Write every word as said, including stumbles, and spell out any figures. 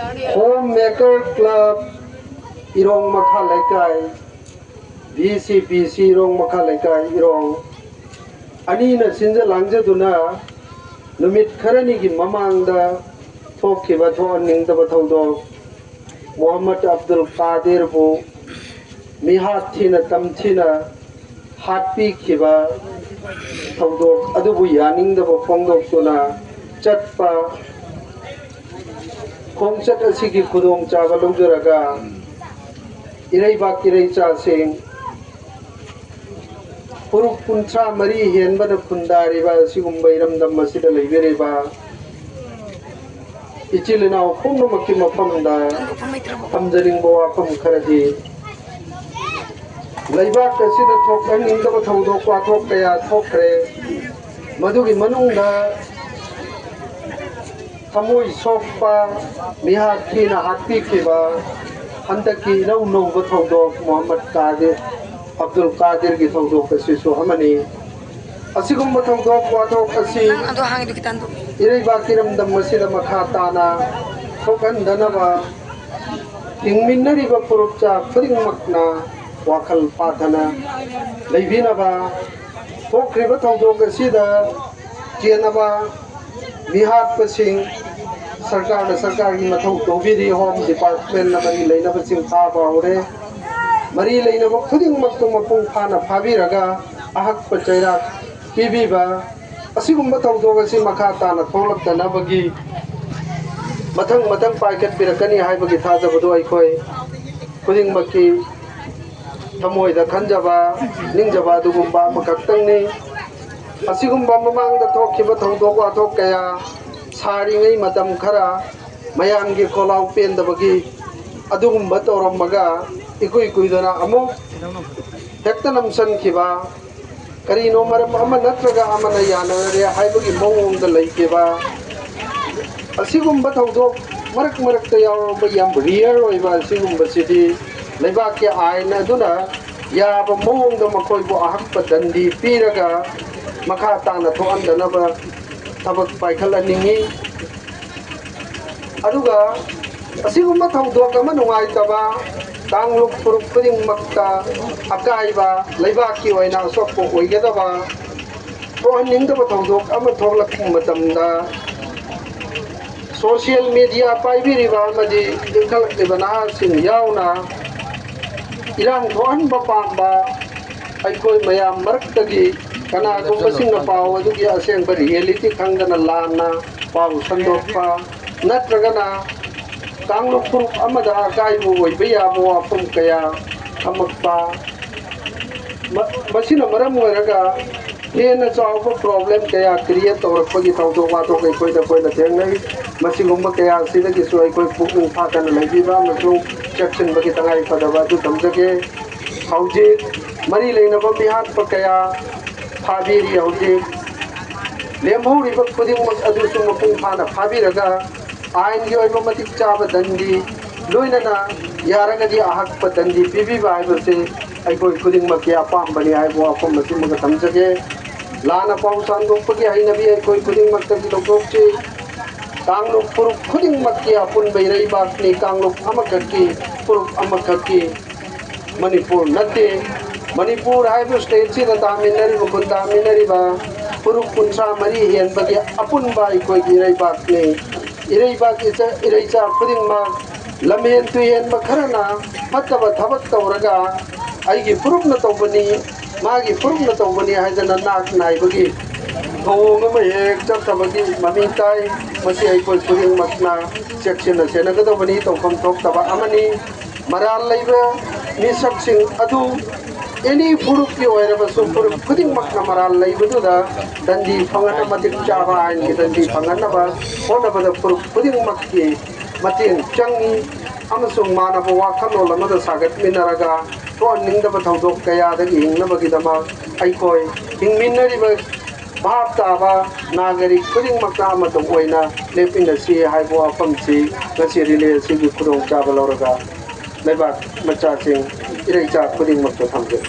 Home Maker Club, ꯏꯔꯣꯡ ꯃꯈꯥ ꯂꯩꯀꯥꯏ, V C P C ꯏꯔꯣꯡ ꯃꯈꯥ ꯂꯩꯀꯥꯏ, ꯏꯔꯣꯡ ꯑꯅꯤꯅ ꯁꯤꯟꯖ ꯂꯥꯡꯖꯗꯨꯅ ꯅꯨꯃꯤꯠ ꯈꯔꯅꯤꯒꯤ ꯃꯃꯥꯡꯗ ꯊꯣꯛꯈꯤꯕ ꯊꯣꯛꯍꯟꯅꯤꯡꯗꯕ ꯊꯧꯗꯣꯛ, ꯃꯣꯍꯝꯃꯗ ꯑꯕꯗꯨꯜ ꯀꯥꯗꯤꯔꯕꯨ ꯃꯤꯍꯥꯠ ꯊꯤꯅ ꯇꯝꯊꯤꯅ ꯍꯥꯠꯄꯤꯈꯤꯕ ꯊꯧꯗꯣꯛ ꯑꯗꯨꯕꯨ ꯌꯥꯅꯤꯡꯗꯕ ꯐꯣꯡꯗꯣꯛꯇꯨꯅ ꯆꯠꯄ ꯈꯣꯡꯆꯠ ꯑꯁꯤꯒꯤ ꯈꯨꯗꯣꯡꯆꯥꯕ ꯂꯧꯖꯔꯒ, ꯏꯔꯩꯕꯥꯛ ꯏꯔꯩꯆꯥꯁꯤꯡ ꯐꯨꯔꯨꯞ ꯀꯨꯟꯊ꯭ꯔꯥ ꯃꯔꯤ ꯍꯦꯟꯕꯅ ꯈꯨꯟꯗꯥꯔꯤꯕ ꯑꯁꯤꯒꯨꯝꯕ ꯏꯔꯝꯗꯝ ꯑꯁꯤꯗ ꯂꯩꯕꯤꯔꯤꯕ ꯏꯆꯤꯜ ꯏꯅꯥꯎ ꯄꯨꯝꯅꯃꯛꯀꯤ ꯃꯐꯝꯗ ꯊꯝꯖꯅꯤꯡꯕ ꯋꯥꯐꯝ ꯈꯔꯗꯤ, ꯂꯩꯕꯥꯛ ꯑꯁꯤꯗ ꯊꯣꯛꯍꯟꯅꯤꯡꯗꯕ ꯊꯧꯗꯣꯛ ꯋꯥꯊꯣꯛ ꯀꯌꯥ ꯊꯣꯛꯈ꯭ꯔꯦ꯫ ꯃꯗꯨꯒꯤ ꯃꯅꯨꯡꯗ ꯊꯃꯣꯏ ꯁꯣꯛꯄ, ꯃꯤꯍꯥꯠ ꯊꯤꯅ ꯍꯥꯠꯄꯤꯈꯤꯕ ꯍꯟꯗꯛꯀꯤ ꯏꯅꯧ ꯅꯧꯕ ꯊꯧꯗꯣꯛ ꯃꯣꯍꯝꯃꯗ ꯀꯥꯗꯤꯔ, ꯑꯕꯗꯨꯜ ꯀꯥꯗꯤꯔꯒꯤ ꯊꯧꯗꯣꯛ ꯑꯁꯤꯁꯨ ꯑꯃꯅꯤ꯫ ꯑꯁꯤꯒꯨꯝꯕ ꯊꯧꯗꯣꯛ ꯋꯥꯊꯣꯛ ꯑꯁꯤ ꯅꯪ ꯑꯗꯨ ꯍꯥꯡꯉꯤꯗꯨ ꯈꯤꯇꯪ ꯍꯟꯗꯣꯛ꯫ ꯏꯔꯩꯕꯥꯛ ꯏꯔꯝꯗꯝ ꯑꯁꯤꯗ ꯃꯈꯥ ꯇꯥꯅ ꯊꯣꯛꯍꯟꯗꯅꯕ ꯍꯤꯡꯃꯤꯟꯅꯔꯤꯕ ꯐꯨꯔꯨꯞꯆꯥ ꯈꯨꯗꯤꯡꯃꯛꯅ ꯋꯥꯈꯜ ꯄꯥꯊꯅ ꯂꯩꯕꯤꯅꯕ, ꯊꯣꯛꯈ꯭ꯔꯤꯕ ꯊꯧꯗꯣꯛ ꯑꯁꯤꯗ ꯆꯦꯟꯅꯕ ꯃꯤꯍꯥꯠꯄꯁꯤꯡ ꯁꯔꯀꯥꯔꯅ ꯁꯔꯀꯥꯔꯒꯤ ꯃꯊꯧ ꯇꯧꯕꯤꯔꯤ꯫ ꯍꯣꯝ ꯗꯤꯄꯥꯔꯠꯃꯦꯟꯅ ꯃꯔꯤ ꯂꯩꯅꯕꯁꯤꯡ ꯐꯥꯕ ꯍꯧꯔꯦ꯫ ꯃꯔꯤ ꯂꯩꯅꯕ ꯈꯨꯗꯤꯡꯃꯛꯇꯨ ꯃꯄꯨꯡ ꯐꯥꯅ ꯐꯥꯕꯤꯔꯒ ꯑꯍꯛꯄ ꯆꯩꯔꯥꯛ ꯄꯤꯕꯤꯕ, ꯑꯁꯤꯒꯨꯝꯕ ꯊꯧꯗꯣꯛ ꯑꯁꯤ ꯃꯈꯥ ꯇꯥꯅ ꯊꯣꯛꯂꯛꯇꯅꯕꯒꯤ ꯃꯊꯪ ꯃꯊꯪ ꯄꯥꯏꯈꯠꯄꯤꯔꯛꯀꯅꯤ ꯍꯥꯏꯕꯒꯤ ꯊꯥꯖꯕꯗꯨ ꯑꯩꯈꯣꯏ ꯈꯨꯗꯤꯡꯃꯛꯀꯤ ꯊꯃꯣꯏꯗ ꯈꯟꯖꯕ, ꯅꯤꯡꯖꯕ ꯑꯗꯨꯒꯨꯝꯕ ꯑꯃꯈꯛꯇꯪꯅꯤ꯫ ꯑꯁꯤꯒꯨꯝꯕ ꯃꯃꯥꯡꯗ ꯊꯣꯛꯈꯤꯕ ꯊꯧꯗꯣꯛ ꯋꯥꯊꯣꯛ ꯀꯌꯥ ꯁꯥꯔꯤꯉꯩ ꯃꯇꯝ ꯈꯔ ꯃꯌꯥꯝꯒꯤ ꯈꯣꯜꯂꯥꯎ ꯄꯦꯟꯗꯕꯒꯤ ꯑꯗꯨꯒꯨꯝꯕ ꯇꯧꯔꯝꯃꯒ ꯏꯀꯨꯏ ꯀꯨꯏꯗꯅ ꯑꯃꯨꯛ ꯍꯦꯛꯇ ꯅꯝꯁꯤꯟꯈꯤꯕ, ꯀꯔꯤꯅꯣ ꯃꯔꯝ ꯑꯃ ꯅꯠꯇ꯭ꯔꯒ ꯑꯃꯅ ꯌꯥꯅꯔꯦ ꯍꯥꯏꯕꯒꯤ ꯃꯑꯣꯡꯗ ꯂꯩꯈꯤꯕ, ꯑꯁꯤꯒꯨꯝꯕ ꯊꯧꯗꯣꯛ ꯃꯔꯛ ꯃꯔꯛꯇ ꯌꯥꯎꯔꯕ ꯌꯥꯝ ꯔꯤꯌꯔ ꯑꯣꯏꯕ ꯑꯁꯤꯒꯨꯝꯕꯁꯤꯗꯤ ꯂꯩꯕꯥꯛꯀꯤ ꯑꯥꯏꯟ ꯑꯗꯨꯅ ꯌꯥꯕ ꯃꯑꯣꯡꯗ ꯃꯈꯣꯏꯕꯨ ꯑꯍꯛꯄ ꯗꯟꯗꯤ ꯄꯤꯔꯒ ꯃꯈꯥ ꯇꯥꯅ ꯊꯣꯛꯍꯟꯗꯅꯕ ꯊꯕꯛ ꯄꯥꯏꯈꯠꯍꯟꯅꯤꯡꯏ꯫ ꯑꯗꯨꯒ ꯑꯁꯤꯒꯨꯝꯕ ꯊꯧꯗꯣꯛ ꯑꯃ ꯅꯨꯡꯉꯥꯏꯇꯕ, ꯀꯥꯡꯂꯨꯞ ꯐꯨꯔꯨꯞ ꯈꯨꯗꯤꯡꯃꯛꯇ ꯑꯀꯥꯏꯕ, ꯂꯩꯕꯥꯛꯀꯤ ꯑꯣꯏꯅ ꯑꯁꯣꯛꯄ ꯑꯣꯏꯒꯗꯕ, ꯊꯣꯛꯍꯟꯅꯤꯡꯗꯕ ꯊꯧꯗꯣꯛ ꯑꯃ ꯊꯣꯛꯂꯛꯄ ꯃꯇꯝꯗ, social media ꯄꯥꯏꯕꯤꯔꯤꯕ ꯑꯃꯗꯤ ꯏꯟꯈꯠꯂꯛꯂꯤꯕ ꯅꯍꯥꯁꯤꯡ ꯌꯥꯎꯅ ꯏꯔꯥꯡ ꯊꯣꯛꯍꯟꯕ ꯄꯥꯝꯕ ꯑꯩꯈꯣꯏ ꯃꯌꯥꯝ ꯃꯔꯛꯇꯒꯤ ꯀꯅꯥꯒꯨꯝꯕꯁꯤꯡꯅ ꯄꯥꯎ ꯑꯗꯨꯒꯤ ꯑꯁꯦꯡꯕ reality ꯈꯪꯗꯅ ꯂꯥꯟꯅ ꯄꯥꯎ ꯁꯟꯗꯣꯛꯄ, ꯅꯠꯇ꯭ꯔꯒꯅ ꯀꯥꯡꯂꯨꯞ ꯐꯨꯔꯨꯞ ꯑꯃꯗ ꯑꯀꯥꯏꯕ ꯑꯣꯏꯕ ꯌꯥꯕ ꯋꯥꯐꯝ ꯀꯌꯥ ꯊꯝꯃꯛꯄ, ꯃ-, ꯃꯁꯤꯅ ꯃꯔꯝ ꯑꯣꯏꯔꯒ ꯍꯦꯟꯅ ꯆꯥꯎꯕ problem ꯀꯌꯥ create ꯇꯧꯔꯛꯄꯒꯤ ꯊꯧꯗꯣꯛ ꯋꯥꯊꯣꯛ ꯑꯩꯈꯣꯏꯗ ꯑꯩꯈꯣꯏꯅ ꯊꯦꯡꯅꯩ꯫ ꯃꯁꯤꯒꯨꯝꯕ ꯀꯌꯥ ꯑꯁꯤꯗꯒꯤꯁꯨ ꯑꯩꯈꯣꯏ ꯄꯨꯛꯅꯤꯡ ꯐꯥꯗꯅ ꯂꯩꯕꯤꯕ ꯑꯃꯁꯨꯡ ꯆꯦꯛꯁꯤꯟꯕꯒꯤ ꯇꯉꯥꯏ ꯐꯗꯕ ꯑꯗꯨ ꯊꯝꯖꯒꯦ꯫ ꯍꯧꯖꯤꯛ ꯃꯔꯤ ꯂꯩꯅꯕ ꯃꯤꯍꯥꯠꯄ ꯀꯌꯥ ꯐꯥꯕꯤꯔꯤ꯫ ꯍꯧꯖꯤꯛ ꯂꯦꯝꯍꯧꯔꯤꯕ ꯈꯨꯗꯤꯡꯃꯛ ꯑꯗꯨꯁꯨ ꯃꯄꯨꯡ ꯐꯥꯅ ꯐꯥꯕꯤꯔꯒ ꯑꯥꯏꯟꯒꯤ ꯑꯣꯏꯕ ꯃꯇꯤꯛ ꯆꯥꯕ ꯗꯟꯗꯤ, ꯂꯣꯏꯅꯅ ꯌꯥꯔꯒꯗꯤ ꯑꯍꯛꯄ ꯗꯟꯗꯤ ꯄꯤꯕꯤꯕ ꯍꯥꯏꯕꯁꯤ ꯑꯩꯈꯣꯏ ꯈꯨꯗꯤꯡꯃꯛꯀꯤ ꯑꯄꯥꯝꯕꯅꯤ ꯍꯥꯏꯕ ꯋꯥꯐꯝ ꯑꯁꯤꯃꯒ ꯊꯝꯖꯒꯦ꯫ ꯂꯥꯟꯅ ꯄꯥꯎ ꯁꯟꯗꯣꯛꯄꯒꯤ ꯍꯩꯅꯕꯤ ꯑꯩꯈꯣꯏ ꯈꯨꯗꯤꯡꯃꯛꯇꯒꯤ ꯂꯧꯊꯣꯛꯁꯤ꯫ ꯀꯥꯡꯂꯨꯞ ꯐꯨꯔꯨꯞ ꯈꯨꯗꯤꯡꯃꯛꯀꯤ ꯑꯄꯨꯟꯕ ꯏꯔꯩꯕꯥꯛꯅꯤ꯫ ꯀꯥꯡꯂꯨꯞ ꯑꯃꯈꯛꯀꯤ, ꯐꯨꯔꯨꯞ ꯑꯃꯈꯛꯀꯤ ꯃꯅꯤꯄꯨꯔ ꯅꯠꯇꯦ꯫ ꯃꯅꯤꯄꯨꯔ ꯍꯥꯏꯕ stateꯁꯤꯗ ꯇꯥꯃꯤꯟꯅꯔꯤꯕ, ꯈꯨꯟꯗꯥꯃꯤꯟꯅꯔꯤꯕ ꯐꯨꯔꯨꯞ ꯀꯨꯟꯊ꯭ꯔꯥ ꯃꯔꯤ ꯍꯦꯟꯕꯒꯤ ꯑꯄꯨꯟꯕ ꯑꯩꯈꯣꯏꯒꯤ ꯏꯔꯩꯕꯥꯛꯅꯤ꯫ ꯏꯔꯩꯕꯥꯛ ꯏꯆ-, ꯏꯔꯩꯆꯥ ꯈꯨꯗꯤꯡꯃꯛ ꯂꯝꯍꯦꯟ ꯇꯨꯍꯦꯟꯕ ꯈꯔꯅ ꯐꯠꯇꯕ ꯊꯕꯛ ꯇꯧꯔꯒ ꯑꯩꯒꯤ ꯐꯨꯔꯨꯞꯅ ꯇꯧꯕꯅꯤ, ꯃꯥꯒꯤ ꯐꯨꯔꯨꯞꯅ ꯇꯧꯕꯅꯤ ꯍꯥꯏꯗꯅ ꯅꯥꯛ ꯅꯥꯏꯕꯒꯤ ꯊꯧꯑꯣꯡ ꯑꯃ ꯍꯦꯛ ꯆꯠꯊꯕꯒꯤ ꯃꯃꯤ ꯇꯥꯏ꯫ ꯃꯁꯤ ꯑꯩꯈꯣꯏ ꯈꯨꯗꯤꯡꯃꯛꯅ ꯆꯦꯛꯁꯤꯟꯅ ꯁꯦꯟꯅꯒꯗꯕꯅꯤ, ꯇꯧꯐꯝ ꯊꯣꯛꯇꯕ ꯑꯃꯅꯤ꯫ ꯃꯔꯥꯜ ꯂꯩꯕ ꯃꯤꯁꯛꯁꯤꯡ ꯑꯗꯨ any ꯐꯨꯔꯨꯞꯀꯤ ꯑꯣꯏꯔꯕꯁꯨ, ꯐꯨꯔꯨꯞ ꯈꯨꯗꯤꯡꯃꯛꯅ ꯃꯔꯥꯜ ꯂꯩꯕꯗꯨꯗ ꯗꯟꯗꯤ ꯐꯪꯍꯟꯅ, ꯃꯇꯤꯛ ꯆꯥꯕ ꯑꯥꯏꯟꯒꯤ ꯗꯟꯗꯤ ꯐꯪꯍꯟꯅꯕ ꯍꯣꯠꯅꯕꯗ ꯐꯨꯔꯨꯞ ꯈꯨꯗꯤꯡꯃꯛꯀꯤ ꯃꯇꯦꯡ ꯆꯪꯏ꯫ ꯑꯃꯁꯨꯡ ꯃꯥꯟꯅꯕ ꯋꯥꯈꯜꯂꯣꯟ ꯑꯃꯗ ꯁꯥꯒꯠꯃꯤꯟꯅꯔꯒ ꯊꯣꯛꯍꯟꯅꯤꯡꯗꯕ ꯊꯧꯗꯣꯛ ꯀꯌꯥꯗꯒꯤ ꯍꯤꯡꯅꯕꯒꯤꯗꯃꯛ ꯑꯩꯈꯣꯏ ꯍꯤꯡꯃꯤꯟꯅꯔꯤꯕ ꯚꯥꯞ ꯇꯥꯕ ꯅꯥꯒꯔꯤꯛ ꯈꯨꯗꯤꯡꯃꯛꯇ ꯑꯃꯇ ꯑꯣꯏꯅ ꯂꯦꯞꯃꯤꯟꯅꯁꯤ ꯍꯥꯏꯕ ꯋꯥꯐꯝꯁꯤ ꯉꯁꯤ relay ꯑꯁꯤꯒꯤ ꯈꯨꯗꯣꯡꯆꯥꯕ ꯂꯧꯔꯒ ꯂꯩꯕꯥꯛ ꯃꯆꯥꯁꯤꯡ, ꯏꯔꯩꯆꯥ ꯈꯨꯗꯤꯡꯃꯛꯇ ꯊꯝꯖꯔꯤ꯫